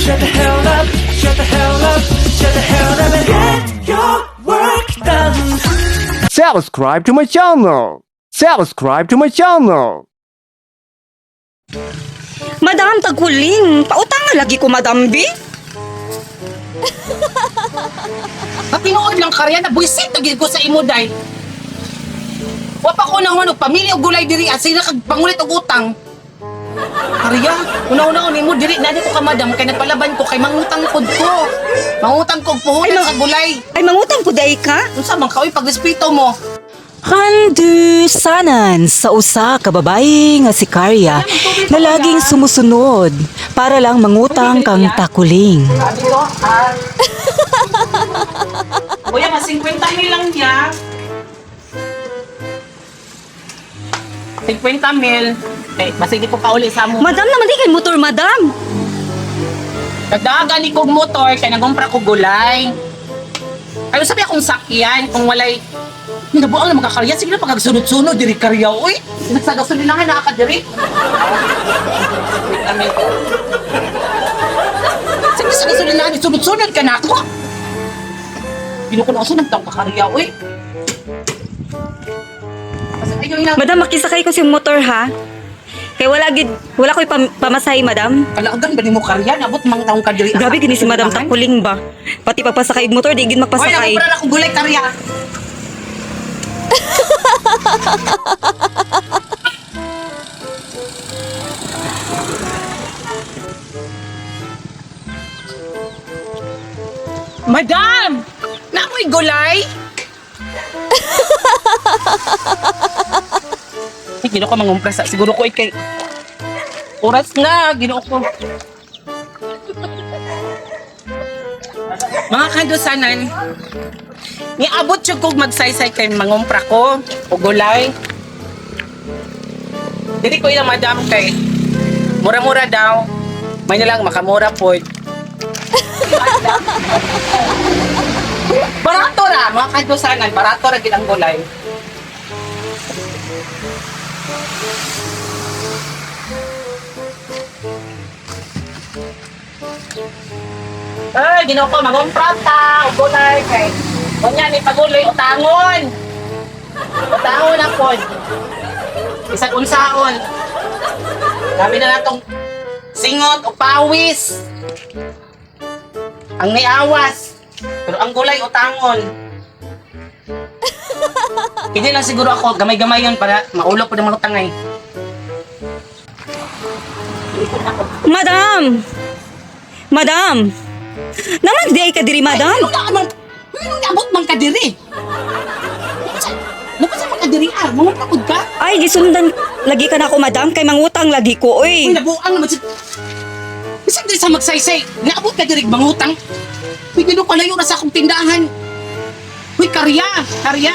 Shut the hell up, shut the hell up, shut the hell up and get your work done. Subscribe to my channel. Subscribe to my channel. Madam, taghuling. Pautang nga lagi ko, Madam B. Patinuod lang karya na buisit na gid ko sa imo day. Wa pa ko na og pamilya og gulay diri at sila kag pangulit og utang. Karya, una-una nimo diri na ko ka madam kay nagpalaban ko kay mangutang pud ko. Mangutang ko og puhunan sa gulay. Ay, mangutang po day ka. Unsa man ka oy pagrespeto mo? Kandusanan sa usa ka babae nga si Karya na laging sumusunod para lang mangutang kang takuling. Sabi ko, ah. Kuya, mas 50 mil lang niya. 50 mil. Eh, masige ko pa uli sa amo. Madam naman di kay motor, Madam. Nagdagan ni kog motor kay nagumpra ko gulay. Ayo sabi akong sakyan kung walay Nabuang na makakarya sige na pagkasunod-sunod diri karya oy. Nagsagasulinahan na ka diri. Wait a minute. Sige sa gasolinahan sunod-sunod ka na ako. Ginukuno sa nagtaong kakarya oy. Basta ayaw na. Madam, makisakay ko si motor, ha? Kay wala gid, wala ko'y pamasahe, Madam. Kalaagan ba nimo karya nabot mang taong ka diri. Grabe gini si Madam Takuling ba? Pati pagpasakay og motor, di gid Oy, magpasakay. nagumpra na akong gulay karya. Madam! Naamoy gulay? Ay, ginoo ko mangumpra sa siguro ko ikay oras na ginoo ko. Mga kandusanan, niabot siya kog magsaysay kay mangumpra ko o gulay. Dili ko ilang madam kay mura-mura daw. May na lang makamura po. Barato ra, mga kandusanan, barato ra gid ang gulay. Ay, ginoo ko, mangumpra ta, og gulay kay unya ni pagulay utangon. Utangon na pod. Isang unsaon. Dami na natong singot o pawis. Ang niawas. Pero ang gulay utangon. Hindi lang siguro ako, gamay-gamay yun para maulo po ng mga tangay. Madam! Madam! Naman di ay ka diri, Madam. Ano na amang, ano na abot man ka diri? Napa sa mga diri ah, mga prakod ka? Ay, gisundan lagi ka na ako, Madam, kay mangutang lagi ko, Uy, oy. nabuang naman si... Bisan di sa magsaysay, naabot ka diri mangutang. Uy, ginoo kalayo na sa akong tindahan. Uy, karya, karya.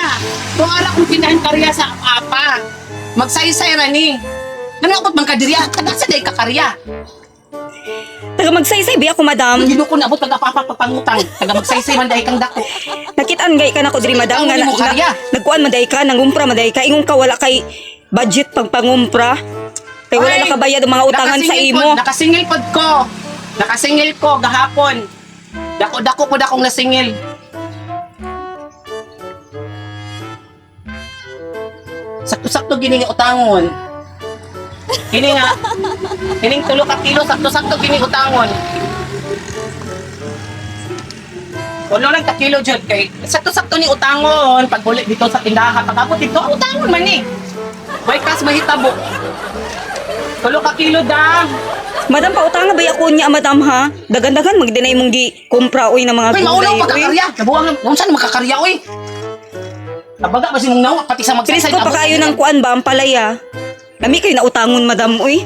Kung ara akong tindahan karya sa apa. Magsaysay ra ni. Nangabot man ka diri ah, taga sa day ka karya. Taga magsaysay bi ako, Madam. Uy, ginoo ko naabot kag apa pagpangutang. Taga magsaysay man day kang dako. Nakitaan gay ka nako diri, Madam, nga Ang imo karya. nagkuan man day ka, nangumpra man day ka, ingon ka wala kay budget pagpangumpra. Kay wala Ay, nakabayad ang mga utangan sa nakasingil imo. Pod, nakasingil pod ko. Nakasingil ko gahapon. Dako-dako pod akong nasingil. Sakto-sakto gini nga utangon. Kini nga kining tulo ka kilo sakto-sakto gini utangon. Wala lang ka kilo jud kay sakto-sakto ni utangon pag uli dito sa tindahan pag abot dito utangon man ni. Way kas mahitabo. Tulo ka kilo dam. Madam, pautanga ba ako niya, Madam, ha? Dagan-dagan magdinay mong gi kumpra oy ng mga Uy, maulo gulay, pa oy. kakarya. Nabuang na, unsa na makakarya oy. Tabaga ba sinong nawa pati sa magsaysay. Presko pa kayo ng kuan ba ang palaya? Lami kayo na utangon, Madam, oy.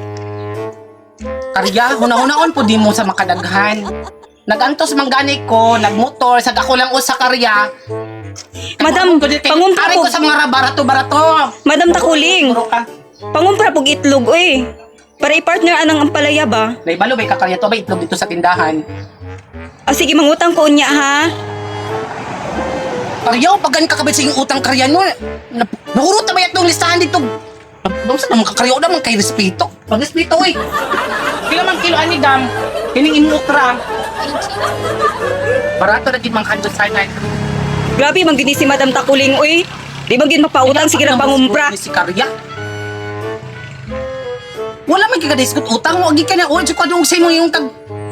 Karya, huna-hunaon po di mo sa makadaghan. Nagantos man gani ko, nagmotor, sad ako lang usa karya. Madam, pangumpra Aray po. ko sa mga barato-barato. Madam Takuling, Puro ka. pangumpra pog itlog, oy. Para i-partner anang ampalaya ba? Naibalo ba kakarya to ba itlog dito sa tindahan? Ah, sige, mangutang ko niya, ha? Karya, pagan ka kabit sa iyong utang karya no. Nahurot na ba yatong listahan dito? Bang sa naman kakarya naman kay respeto. Pag respeto oy. Kilo man kilo ani dam. Kining imong okra. Barato na gid mang kanto sa night. Grabe man gini si Madam Takuling oy. Di man gid mapautang sige lang pangumpra. Ni si Karya. Wala man gid ka utang mo agi ka na oy ko adung sa imong yung kag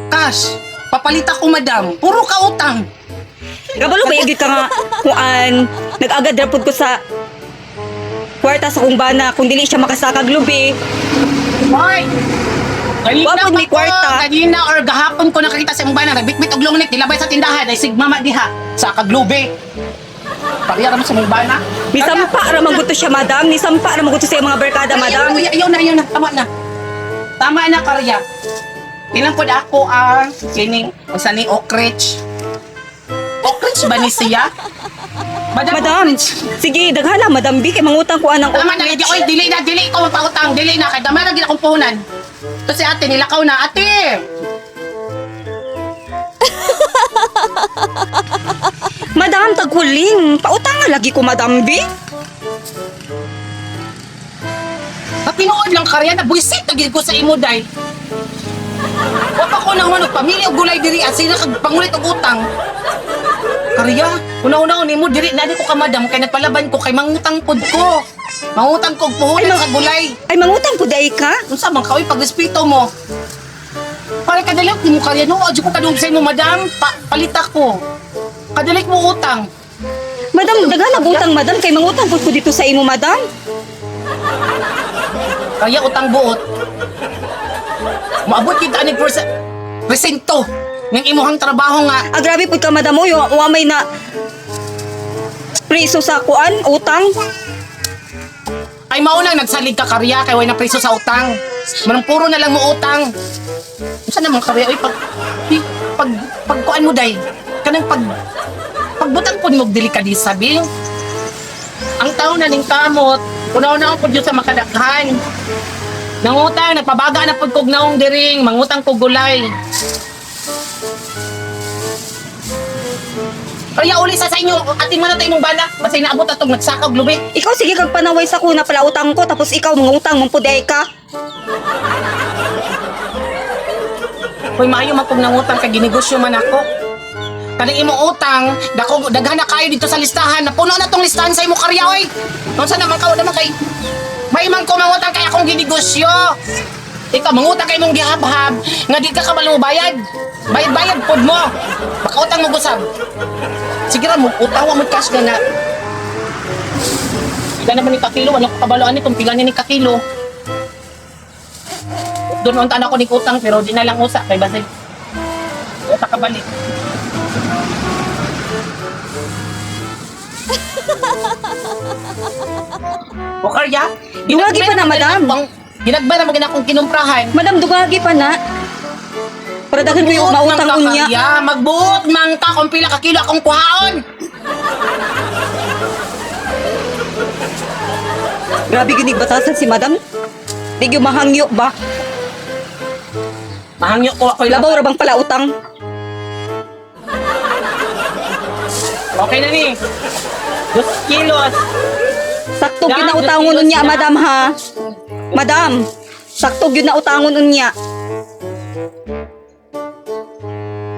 cash. Papalita ko madam. Puro ka utang. Kabalo ba gid ka nga kuan nag-agad ra pud ko sa kwarta sa kong bana kung dili siya makasakag lubi. Hoy! Kanina Wa pud pa may ko, kwarta. Kanina or gahapon ko nakakita sa imong bana, nagbitbit og long neck, nilabay sa tindahan, ay sigmama diha sa kaglubi. Pariya ra mo sa imong bana. Misampa ra man gud to siya madam, nisampa ra man gud to sa iyang mga barkada madam. Ayaw, ayaw na, ayaw na. Tama na. Tama na, Karya. Ilang po ako ang kining, unsa ni Okrich. Okrich ba ni siya? Madam, Madam, sige daghan na madam B kay mangutang ko anang Tama na, lagi. Oy, dili na, dili ko magpautang. Dili na, kay gamay ra gid akong puhunan. To si ate, nilakaw na. Ate! Madam taghuling, pautang nga lagi ko madam B. Patinuod lang karya na buisit na gid ko sa imo day. Wa pa ko na human og pamilya og gulay diri at sila kag pangulit og utang. Karya, una-una nimo diri na di ko ka madam kay nagpalaban ko kay mangutang pud ko. Mangutang ko og puhunan Ay, sa gulay. Ay mangutang pud ay ka? Unsa man ka oy pagrespeto mo. Para kadalik mo karya no, adyo ko kadung sa imo madam, palita ko. Kadalik mo utang. Madam, daghan na utang madam kay mangutang pud ko dito sa imo madam. Kaya utang buot. Maabot kita ani presento ng imuhang trabaho nga. Ah, grabe pud ka madam oy, wa may na priso sa kuan utang. Ay maunang nagsalig ka karya kay way na preso sa utang. Manang puro na lang mo utang. Unsa naman karya oy pag di- pag pagkuan mo day kanang pag pagbutang pud mo og delikadesa bil. Ang tao na ning kamot, una-una pud yun sa makadakhan. Nangutang, nagpabaga na pud kog naong diring, mangutang kog gulay. Kaya uli sa inyo, atin man na tayo mong bana, basta inaabot atong nagsakaw lubi. Ikaw sige kag panaway sa kuna pala utang ko tapos ikaw mangutang man pud ay ka. Hoy, maayo man kung nangutang kay ginegosyo man ako. Kaning imong utang, dako daghan na kayo dito sa listahan. Napuno na tong listahan sa imong karya oy. Unsa naman ka naman kay May man ko mangutang kay akong ginegosyo. Ikaw mangutang kay imong gihabhab nga di ka kabalo bayad. Bayad-bayad pod mo. Baka utang mo gusab. Sige ra mo utang wa mo cash gana. Pila naman ni kakilo, wala ko kabalo ani kung pila ni kakilo. Doon unta na ako ni utang pero di na lang usa kay basig. Usa ka balik. O karya, Duwagi pa na, madam. Ginagba na magina akong kinumprahan. Madam dugagi pa na. Para daghan ko yung Magbuot mautang man ka, unya. Karya. Magbuot man ka kung pila ka kilo akong kuhaon. Grabe ginig batasan si madam. Di gyud mahangyo ba? Mahangyo ko ako. Labaw ra bang pala utang? Okay na ni. 2 kilos. Sakto gyud na Dam, utangon dos unya kilos, madam ha. Madam, sakto gyud na utangon unya.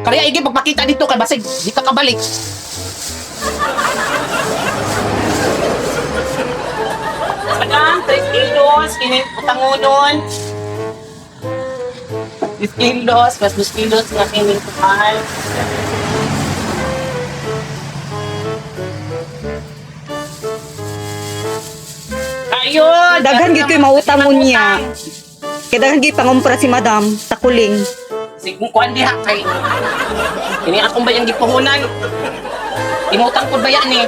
Karya igi pagpakita dito kay basig di ka kabalik. Madam, 3 kilos, kini utangonon. 3 kilos, mas 2 kilos nga kini kuan. Ayun! Daghan gyud ko'y mautang unya. Kay daghan gyud pangumpra si madam takuling. Sige, kuan diha kay. Ini akong bayang gipuhunan. Imutang pud bayan ni.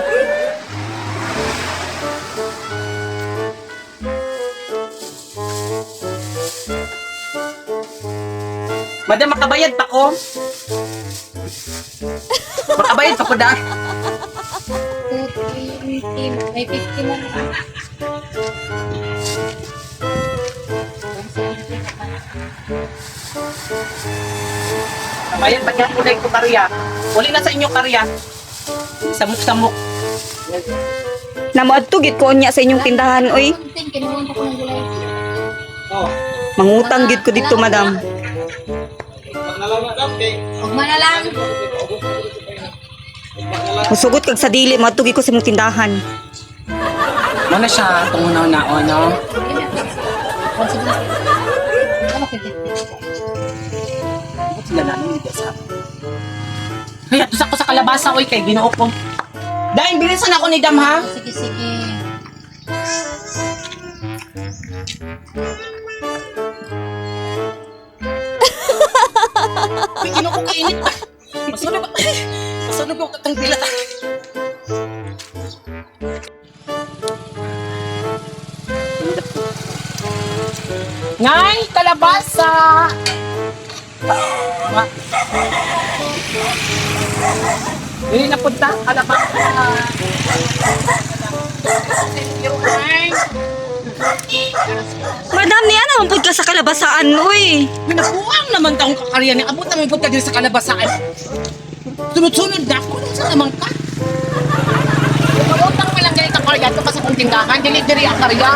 Madam, makabayad pa ko. Makabayad pa ko da. 2, 3, may 50 na lang. Kabayad pa niya kulay ko karya. Uli na sa inyo karya. Samok-samok. Namoadto gyud ko unya sa inyong tindahan oy. Kunting, kinuha ko ng gulay. Oh. Mangutang gyud ko dito madam. Ugma na lang. Musugot kag sa dili, madtugi ko sa imong tindahan. Mo na siya itong una-una, no? Sila na nang sa. Kaya tusak ko sa kalabasa oy kay Ginoo ko. Dahil bilisan ako ni Dam ha. Sige, sige. Uy, Ginoo ko kainit pa. Masunog. Masunog ako katang dilat. Nay, kalabasa. Ma. Dili na punta, kalabasa. Nay. Madam, niya naman pud ka sa kalabasaan, uy. Pinapuang naman taong kakarya ni abot naman pud ka diri sa kalabasaan. Sunod-sunod na ako sa naman ka. Utang pa lang ganito karya to kasi kung tindahan dili diri ang karya.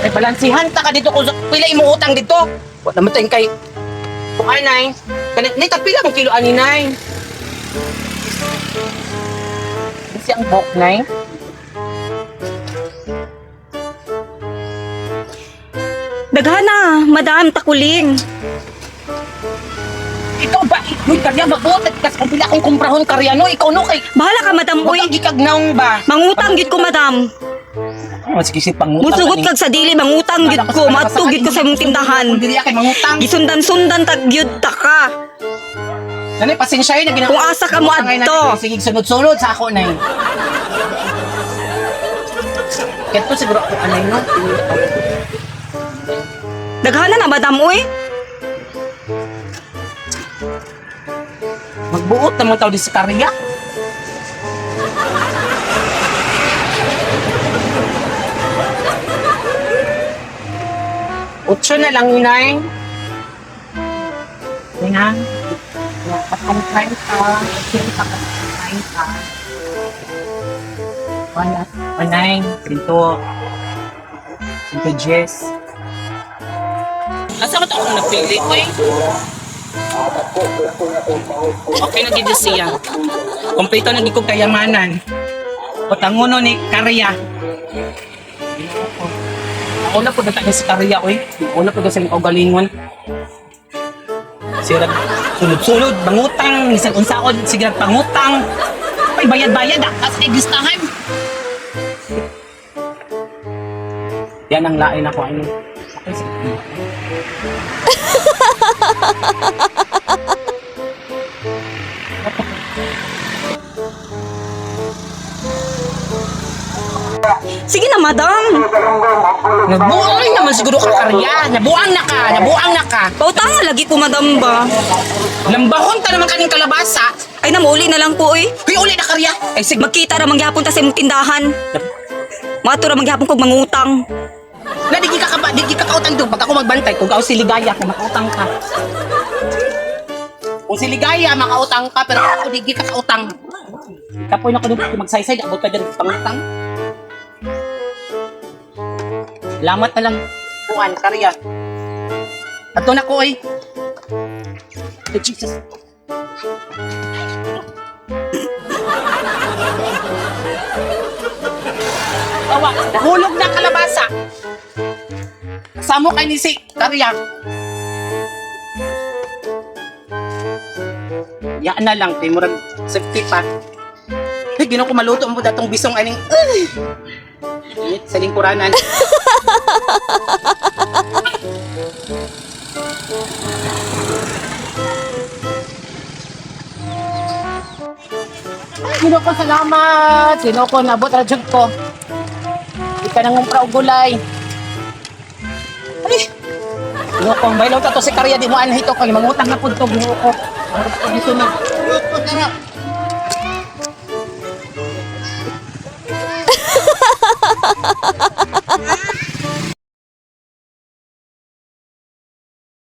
Ay balansihan ta ka dito kung pila imo utang dito. Wa naman tayong kay kung ay nay. Kanit nay pila mong kilo ani nay. Kasi ang bok nay. Daghana, madam, takuling. Ikaw ba? Uy, karya magbuot kas kung pila akong kumprahon karya no ikaw no kay Bahala ka, madam, uy. Utang gikagnaong ba? Mangutang gid ko, madam. Oh, sige sige pangutang. Musugot kag sa dili, mangutang gid ko, madto gid ko sa imong tindahan. Dili kay mangutang. Gisundan-sundan tag gyud ta ka. Nanay, pasensya yun. Kung asa ka mo adto. Sige, sunod-sunod sa ako, nay. Kaya to siguro ako, anay, no? Daghana na, madam, uy. Magbuot naman tao di sa karya. Otso na lang, inay. Inay. At kung 30, 30 ka, 30. One, one nine, cinto, cinto Jess. Asa ba ito akong napili ko eh? Okay na gid siya. Kompleto na gid kog kayamanan. Patanguno ni Karya. Ako na pud na si Karya oy. Ako na pud sa imong kaugalingon. Sira sulod-sulod mangutang bisan unsaon sige pangutang. Ay bayad-bayad ah kas kay gistahan. Yan ang lain ako ano. Okay, sige. Sige na, madam. Nabuang naman siguro ka Karya. Nabuang na ka, nabuang na ka. Pautang lagi ko, madam ba? Lambahon ta naman kaning kalabasa. Ay, namuli na lang ko, uy. Uy, uli na karya. Ay, sige. Magkita ra mangyapon ta sa imong tindahan. Mato ra mangyapon kog mangutang. Na, di ka ka di ka kautang doon. Pag ako magbantay, kung ako si Ligaya, kung makautang ka. Kung si Ligaya, makautang ka, pero ako di ka kautang. Kapoy na ko doon, magsaysay, abot ka dyan, pangutang. Salamat na lang. Kuan, karya. Ato na ko, ay. Ay, Jesus. Tawa, nahulog na kalabasa. Samo kay ni si Karya. Yaan na lang kay murag safety pa. Ay, ginoo ko maluto mo datong bisong aning. Ay! Init sa lingkuranan. Ay, Ginoo ko salamat. Ginoo ko nabot ra jud ko. Di ka nangumpra og gulay. Ay! Ginoo ko, baylaw ta to si Karya di mo anhi to kay mangutang na pud to Ginoo ko. Ang ko dito na.